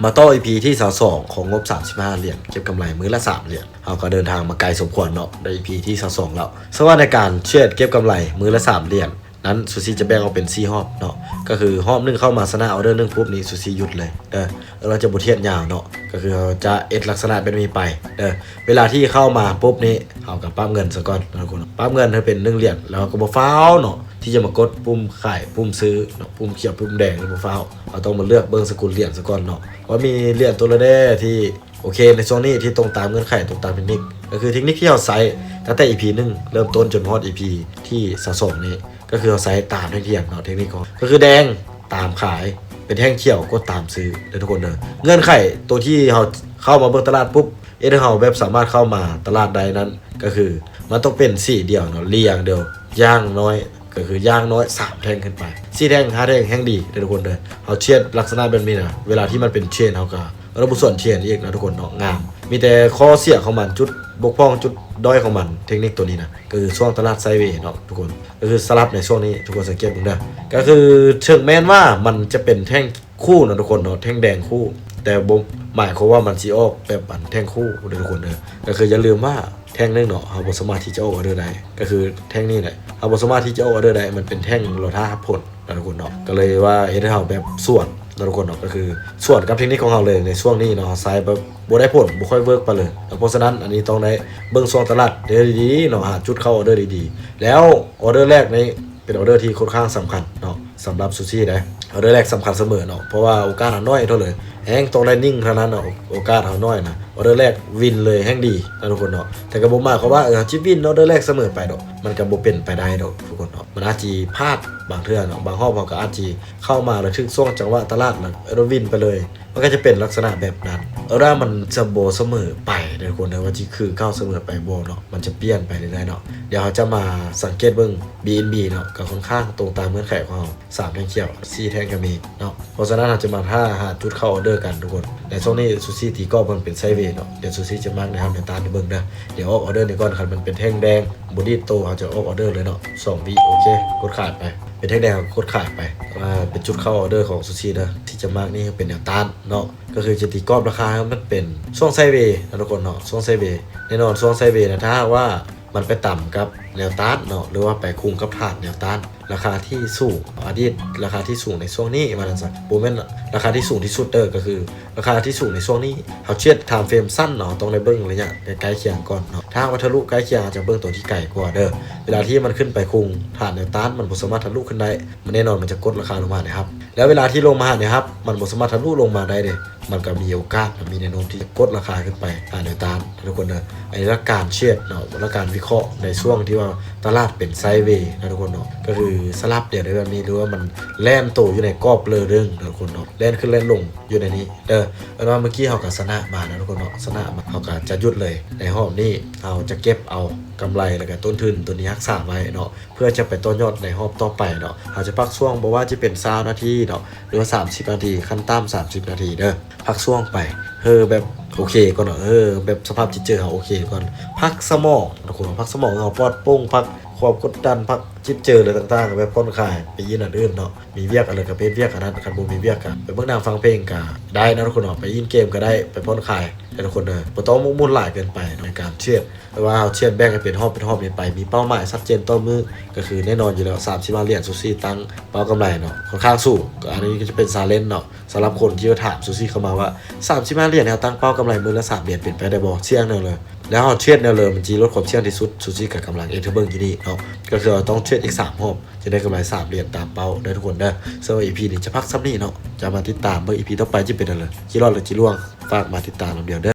ມາຕໍ່ ອີພີ ທີຊາວສອງ ຂອງງົບສາມສິບຫ້າຫຼຽນ ເກັບກຳໄລມື້ລະສາມຫຼຽນ. ເຮົາກໍເດີນທາງມາໄກສົມຄວນເນາະ ໄດ້ ອີພີ ທີຊາວສອງແລ້ວ. ສຳລັບໃນການເທຣດເກັບກຳໄລມື້ລະສາມຫຼຽນນັ້ນ ຊູຊີຈະແບ່ງອອກເປັນສີ່ຮອບເນາະ. ກໍຄືຮອບໜຶ່ງເຂົ້າມາຊະນະອອເດີໜຶ່ງປຸບນີ້ ຊູຊີຢຸດເລີຍເດີ. ເອີ ເຮົາຈະບໍ່ທຽດຍາວເນາະ ກໍຄືເຮົາຈະເຮັດລັກສະນະແບບນີ້ໄປເດີ. ເວລາທີ່ເຂົ້າມາປຸບນີ້ ເຮົາກໍປັບເງິນຊະກ່ອນເນາະທຸກຄົນ. ປັບເງິນໃຫ້ເປັນໜຶ່ງຫຼຽນ ແລ້ວເຮົາກໍບໍ່ຟ້າວເນາະ ທີ່ຈະມາກົດປຸ່ມຂາຍ ປຸ່ມຊື້ເນາະ ປຸ່ມຂຽວ ປຸ່ມແດງ ບໍ່ຟ້າວ. ເຮົາຕ້ອງມາເລືອກເບິ່ງສະກຸນຫຼຽນຊະກ່ອນເນາະ ວ່າມີຫຼຽນຕົວໃດແດ່ທີ່ ໂອເຄ ໃນຊ່ວງນີ້ທີ່ຕົງຕາມເງື່ອນໄຂ ຕົງຕາມເທັກນິກ ກໍຄືເທັກນິກທີ່ເຮົາໃຊ້ຕັ້ງແຕ່ ອີພີ ໜຶ່ງ ເລີ່ມຕົ້ນຈົນຮອດ ອີພີ ທີຊາວສອງນີ້ ກໍຄືເຮົາໃຊ້ຕາມແທ່ງທຽນເນາະ. ເທັກນິກຂອງ ກໍຄືແດງຕາມຂາຍ ເປັນແທ່ງຂຽວກົດຕາມຊື້ເດີທຸກຄົນເດີ. ເງື່ອນໄຂຕົວທີ່ເຮົາເຂົ້າມາເບິ່ງຕະຫຼາດປຸບ ເຮັດໃຫ້ເຮົາແບບສາມາດເຂົ້າມາຕະຫຼາດໄດ້ນັ້ນ ກໍຄືມັນຕ້ອງເປັນສີດຽວເນາະ ລຽງດຽວ ຢ່າງໜ້ອຍ ກໍຄືຢ່າງໜ້ອຍສາມແທ່ງຂຶ້ນໄປ ສີ່ແທ່ງ ຫ້າແທ່ງແຮ່ງດີເດີທຸກຄົນເດີ. ເຮົາເທຣດລັກສະນະແບບນີ້ນະ ເວລາທີ່ມັນເປັນເທຣນ ເຮົາກໍ ລະບົບສ່ວນເທຣນອີກນະທຸກຄົນເນາະ ງາມ. ມີແຕ່ຂໍ້ເສຍຂອງມັນ ຈຸດບົກຜ່ອງ ຈຸດດ້ອຍຂອງມັນ ເທັກນິກຕົວນີ້ນະ ກໍຄືຊ່ວງຕະຫຼາດໄຊເວເນາະທຸກຄົນ. ກໍຄືສະຫຼັບໃນຊ່ວງນີ້ ທຸກຄົນສັງເກດເບິ່ງເດີ. ກໍຄືເຖິງແມ່ນວ່າມັນຈະເປັນແທ່ງຄູ່ນະທຸກຄົນເນາະ ແທ່ງແດງຄູ່ ແຕ່ບໍ່ໝາຍຄວາມວ່າມັນຊິອອກແບບອັນແທ່ງຄູ່ເດີທຸກຄົນເດີ. ກໍຄືຢ່າລືມວ່າແທ່ງໜຶ່ງເນາະ ເຮົາບໍ່ສາມາດທີ່ຈະອອກອອເດີໄດ້ ກໍຄືແທ່ງນີ້ແຫຼະ ເຮົາບໍ່ສາມາດທີ່ຈະອອກອອເດີໄດ້ ມັນເປັນແທ່ງລໍຖ້າຮັບຜົນນະທຸກຄົນເນາະ. ກໍເລີຍວ່າເຮັດໃຫ້ເຮົາແບບສວນນະທຸກຄົນເນາະ ກໍຄືສວນກັບເທັກນິກຂອງເຮົາເລີຍໃນຊ່ວງນີ້ເນາະ. ເຮົາໃຊ້ແບບບໍ່ໄດ້ຜົນ ບໍ່ຄ່ອຍເວີກປານໃດ. ເພາະສະນັ້ນ ອັນນີ້ຕ້ອງໄດ້ເບິ່ງຊ່ວງຕະຫຼາດເດີດີໆເນາະ ຫາຈຸດເຂົ້າອອເດີດີໆ. ແລ້ວອອເດີແລກນີ້ ເປັນອອເດີທີ່ຄ່ອນຂ້າງສຳຄັນເນາະ ສຳລັບຊູຊີເດ້. ອອເດີແລກສຳຄັນສະເໝີເນາະ ເພາະວ່າໂອກາດເຮົາໜ້ອຍເທົ່າເລີຍ ແຮງຕ້ອງໄດ້ນິ່ງເທົ່ານັ້ນເນາະ ໂອກາດເຮົາໜ້ອຍນະ. ອອເດີແລກວິນເລີຍແຮງດີນະທຸກຄົນເນາະ. ແຕ່ກໍບໍ່ໝາຍຄວາມວ່າ ເອີ ເຮົາຊິວິນອອເດີແລກສະເໝີໄປດອກ ມັນກໍບໍ່ເປັນໄປໄດ້ດອກທຸກຄົນເນາະ. ມັນອາດຊິພາດບາງເທື່ອເນາະ ບາງຮອບເຮົາກໍອາດຊິເຂົ້າມາແລ້ວຖືກຊ່ວງຈັງຫວະຕະຫຼາດ ແລ້ວເຮົາວິນໄປເລີຍ ມັນກໍຈະເປັນລັກສະນະແບບນັ້ນ. ເອີ ມັນຈະບໍ່ສະເໝີໄປເດີທຸກຄົນເດີ ວ່າຊິຄືເກົ່າສະເໝີໄປບໍ່ເນາະ ມັນຈະປ່ຽນໄປເລື້ອຍໆເນາະ. ດຽວເຮົາຈະມາສັງເກດເບິ່ງ ບີເອັນບີ ເນາະ ກໍຄ່ອນຂ້າງຕົງຕາມເງື່ອນໄຂຂອງເຮົາ ສາມແທ່ງຂຽວ ສີ່ແທ່ງກໍມີເນາະ. ເພາະສະນັ້ນ ເຮົາຈະມາຖ້າຫາຈຸດເຂົ້າອອເດີກັນທຸກຄົນ. ໃນຊ່ວງນີ້ ຊູຊີຕີກອບເພິ່ນເປັນໄຊເວເນາະ ດຽວຊູຊີຈະມາກແນວຮັບແນວຕ້ານໃຫ້ເບິ່ງເດີ. ດຽວອອກອອເດີນີ້ກ່ອນ ຄັນມັນເປັນແທ່ງແດງບໍ່ດີດໂຕ ເຮົາຈະອອກອອເດີເລີຍເນາະ ສອງວິ. ໂອເຄ ກົດຂາຍໄປ ເປັນແທ່ງແດງກໍກົດຂາຍໄປ. ອ່າ ເປັນຈຸດເຂົ້າອອເດີຂອງຊູຊີເດີ ທີ່ຈະມາກນີ້ເປັນແນວຕ້ານເນາະ ກໍຄືຈະຕີກອບລາຄາໃຫ້ມັນເປັນຊ່ວງໄຊເວນະທຸກຄົນເນາະ ຊ່ວງໄຊເວ. ແນ່ນອນ ຊ່ວງໄຊເວນະ ຖ້າຫາກວ່າມັນໄປຕຳກັບແນວຕ້ານເນາະ ຫຼືວ່າໄປຄຸງກັບຖານແນວຕ້ານ ລາຄາທີ່ສູງ ອະດີດລາຄາທີ່ສູງໃນຊ່ວງນີ້ວ່າຊັ້ນຊະ ບໍ່ແມ່ນລາຄາທີ່ສູງທີ່ສຸດເດີ ກໍຄືລາຄາທີ່ສູງໃນຊ່ວງນີ້. ເຮົາເທຣດທາມເຟຣມສັ້ນເນາະ ເຮົາຕ້ອງໄດ້ເບິ່ງໄລຍະໃກ້ໆຄຽງກ່ອນເນາະ. ຖ້າຫາກວ່າທະລຸໃກ້ຄຽງ ເຮົາຈະເບິ່ງຕົວທີ່ໄກກວ່າເດີ. ເວລາທີ່ມັນຂຶ້ນໄປຄຸງຖານແນວຕ້ານ ມັນບໍ່ສາມາດທະລຸຂຶ້ນໄດ້ ມັນແນ່ນອນມັນຈະກົດລາຄາລົງມາໃນຮັບ. ແລ້ວເວລາທີ່ລົງມາຫາໃນຮັບ ມັນບໍ່ສາມາດທະລຸລົງມາໄດ້ເດ້ ມັນກໍມີໂອກາດ ມີແນວໂນ້ມທີ່ຈະກົດລາຄາຂຶ້ນໄປຫາແນວຕ້ານນະທຸກຄົນເດີ. ອັນນີ້ຫຼັກການເທຣດເນາະ ຫຼັກການວິເຄາະໃນຊ່ວງທີ່ວ່າຕະຫຼາດເປັນໄຊເວນະທຸກຄົນເນາະ ກໍຄືສະຫຼັບດຽວໄດ້ແບບນີ້ ຫຼືວ່າມັນແລ່ນໂຕຢູ່ໃນກອບເລີເດີ້ນະທຸກຄົນເນາະ ແລ່ນຂຶ້ນແລ່ນລົງຢູ່ໃນນີ້ເດີ. ເອີ້ນວ່າເມື່ອກີ້ເຮົາກໍຊະນະມານະທຸກຄົນເນາະ ຊະນະມາ ເຮົາກໍຈະຢຸດເລີຍ. ໃນຮອບນີ້ເຮົາຈະເກັບເອົາກຳໄລ ແລ້ວກໍຕົ້ນທຶນຕົວນີ້ຮັກສາໄວ້ເນາະ ເພື່ອຈະໄປຕໍ່ຍອດໃນຮອບຕໍ່ໄປເນາະ. ເຮົາຈະພັກຊ່ວງ ບໍ່ວ່າຈະເປັນຊາວນາທີເນາະ ຫຼືວ່າສາມສິບນາທີ ຂັ້ນຕ່ຳສາມສິບນາທີເດີ. ພັກຊ່ວງໄປ ເຮີ ແບບໂອເຄກ່ອນເນາະ ເຮີ ແບບສະພາບຈິດໃຈເຮົາໂອເຄກ່ອນ ພັກສະໝອງ ທຸກຄົນ ພັກສະໝອງເຮົາປອດໂປ່ງ ພັກຄວາມກົດດັນ ພັກຈິດໃຈ ແລະຕ່າງໆ ແບບຜ່ອນຄາຍ ໄປຢູ່ອັນອື່ນເນາະ ມີວຽກອັນໃດກໍໄປເຮັດວຽກອັນນັ້ນ ຄັນບໍ່ມີວຽກກໍໄປເບິ່ງໜັງຟັງເພງກໍໄດ້ນະທຸກຄົນເນາະ ໄປຫຼິ້ນເກມກໍໄດ້ ໄປຜ່ອນຄາຍເດີທຸກຄົນເດີ. ບໍ່ຕ້ອງໝົກໝຸ່ນຫຼາຍເກີນໄປເນາະ ໃນການເທຣດ ແຕ່ວ່າເຮົາເທຣດແບ່ງໃຫ້ເປັນຮອບເປັນຮອບນີ້ໄປ ມີເປົ້າໝາຍຊັດເຈນຕໍ່ມື້ ກໍຄືແນ່ນອນຢູ່ແລ້ວ ສາມສິບຫ້າຫຼຽນ ຊູຊີຕັ້ງເປົ້າກຳໄລເນາະ ຄ່ອນຂ້າງສູງ. ກໍອັນນີ້ກໍຈະເປັນຊາເລນເນາະ ສຳລັບຄົນທີ່ຖາມຊູຊີເຂົ້າມາວ່າ ສາມສິບຫ້າຫຼຽນ ເຮົາຕັ້ງເປົ້າກຳໄລມື້ລະສາມຫຼຽນ ເປັນໄປໄດ້ບໍ່? ສ່ຽງແນວເລີ ແລ້ວເຮົາເທຣດແນວເລີ ມັນຊິລົດຄວາມສ່ຽງທີ່ສຸດ ຊູຊີກໍກຳລັງເຮັດໃຫ້ເບິ່ງຢູ່ນີ້ເນາະ ກໍຄືເຮົາຕ້ອງເທຣດອີກສາມຮອບ ຈະໄດ້ກຳໄລສາມຫຼຽນຕາມເປົ້າເດີທຸກຄົນເດີ. ສຳລັບ ອີພີ ນີ້ຈະພັກສ່ຳນີ້ເນາະ ຈະມາຕິດຕາມເບິ່ງ ອີພີ ຕໍ່ໄປຈະເປັນແນວໃດ ຊິລອດ ຫຼື ຊິລ່ວງ ຝາກມາຕິດຕາມນຳດຽວເດີ.